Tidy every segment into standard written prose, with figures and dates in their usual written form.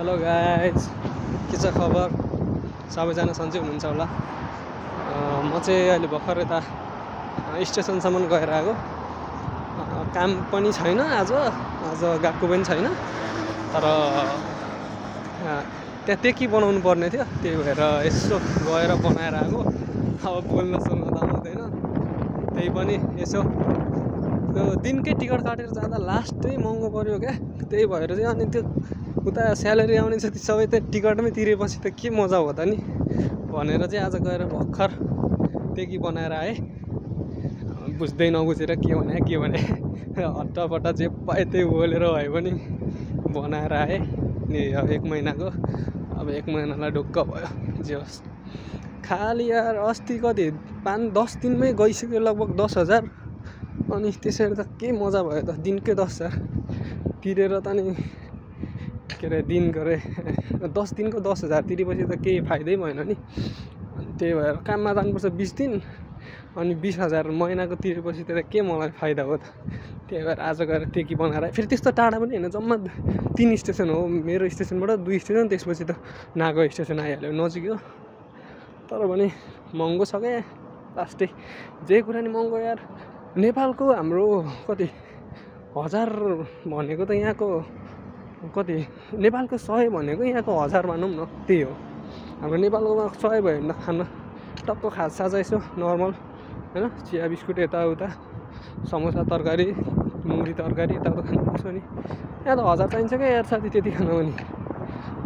Hello guys, के छ खबर? सबैजना सन्चै हुनुहुन्छ होला। म चाहिँ अहिले भर्खर यता स्टेसनसम्म गएर आएको। काम पनि छैन, आज गएको पनि छैन, तर त्यहाँ टेकी बनाउनु पर्ने थियो, त्यही भएर यसो गएर बनाएर आएको। अब बोल्न सुन्न त आउँदैन, त्यही पनि यसो त्यो दिनकै टिकट काटेर जाँदा लास्टै महँगो पर्यो क्या। त्यही भएर चाहिँ अनि त्यो उता स्यालेरी आउने जति सबै त टिकटमै तिरेपछि त के मजा हो त नि भनेर चाहिँ आज गएर भर्खर टेकी बनाएर आएँ। बुझ्दै नबुझेर के भने हट्टापट्टा जे पाए त्यही बोलेर भए पनि बनाएर आएँ नि। अब 1 महिनाको, अब 1 महिनालाई ढुक्क भयो। जे होस्, खाली यार अस्ति कति 5-10 दिनमै गइसक्यो लगभग 10,000। अनि त्यसरी त के मजा भयो त, दिनकै 10,000 तिरेर त नि के अरे दिनको अरे 10 दिनको 10,000 तिरेपछि त केही फाइदै भएन नि। त्यही भएर काममा जानुपर्छ 20 दिन, अनि 20,000 महिनाको तिरेपछि त के मलाई फाइदा हो त। त्यही भएर आज गएर टेकी बनाएर फेरि त्यस्तो टाढा पनि होइन, जम्मा 3 स्टेसन हो। मेरो स्टेसनबाट 2 स्टेसन, त्यसपछि त नागो स्टेसन आइहाल्यो, नजिक हो। तर पनि महँगो छ क्या लास्टै, जे कुरा नि महँगो यार। नेपालको हाम्रो कति 1000 भनेको त यहाँको कति, नेपालको 100 भनेको यहाँको 1000 मानौँ न, त्यही हो। हाम्रो नेपालकोमा 100 भयो भने त खाना टक्क खाजा यसो नर्मल होइन, चिया बिस्कुट यताउता, समोसा तरकारी, मुरी तरकारी यताउता खानु पर्छ नि। यहाँ त 1000 चाहिन्छ क्या यार साथी, त्यति खानु पनि।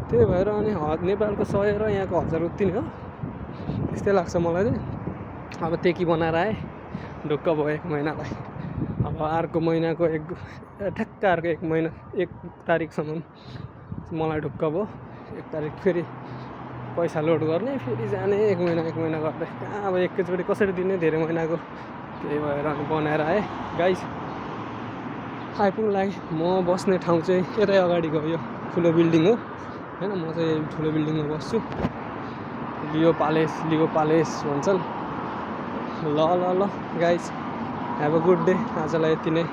त्यही भएर अनि नेपालको 100 र यहाँको 1000 उति नै हो, त्यस्तै लाग्छ मलाई चाहिँ। अब टेकी बनाएर आएँ, ढुक्क भयो 1 महिनालाई। अब अर्को महिनाको ठ्याक्क अर्को 1 महिना 1 तारिकसम्म मलाई ढुक्क भयो। 1 तारिक फेरि पैसा लोड गर्ने, फेरि जाने 1 महिना गर्दै। कहाँ अब एकैचोटि कसरी दिने धेरै महिनाको। त्यही भएर अनि बनाएर आएँ गाइस। आइपुग्नु लागि म बस्ने ठाउँ चाहिँ यतै अगाडि गयो, ठुलो बिल्डिङ हो होइन। म चाहिँ ठुलो बिल्डिङमा बस्छु, लियो प्यालेस भन्छन्। ल guys, have a good day. आजलाई यति नै।